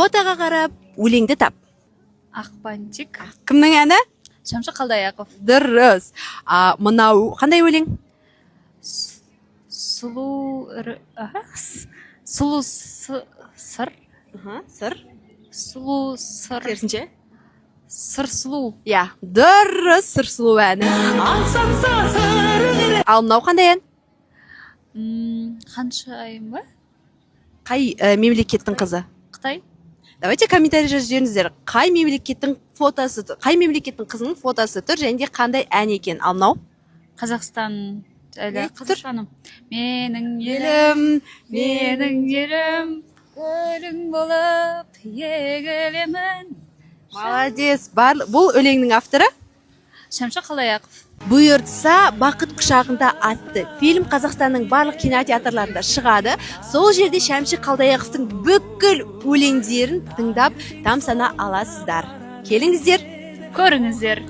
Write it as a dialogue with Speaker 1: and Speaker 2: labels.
Speaker 1: Фотоға қарап, өлеңді тап.
Speaker 2: Ақ бантик.
Speaker 1: Кімнің әні?
Speaker 2: Шәмші Қалдаяқов.
Speaker 1: Дұрыс. А мынау қандай өлең?
Speaker 2: Сұлу аха, сұлу сыр.
Speaker 1: Сыр.
Speaker 2: Сұлу сыр.
Speaker 1: Керісінше.
Speaker 2: Сыр сұлу.
Speaker 1: Иә, дұрыс, «Сыр сұлу» әні. Ал мынау қандай ән?
Speaker 2: Ханшайым ба?
Speaker 1: Қай мемлекеттің қызы?
Speaker 2: Қытай.
Speaker 1: Давайте комментарий жазып жіберіңіздер, қай мемлекеттің фотосы, қай мемлекеттің қызының фотосы тұр және де қандай ән екен. Ал мынау?
Speaker 2: Қазақстан жайлы.
Speaker 1: Не тұр?
Speaker 2: Қазақстаным менің елім.
Speaker 1: Елім.
Speaker 2: Менің елім, гүлің болып егілемін.
Speaker 1: Молодец. Бар, бұл өлеңнің авторы?
Speaker 2: Шәмші Қалдаяқов.
Speaker 1: Бұйыртса, «Бақыт құшағында» атты фильм Қазақстанның барлық кинотеатрларында шығады. Сол жерде Шәмші Қалдаяқовтың бүкіл өлеңдерін тыңдап, тамсана аласыздар. Келіңіздер.
Speaker 2: Көріңіздер.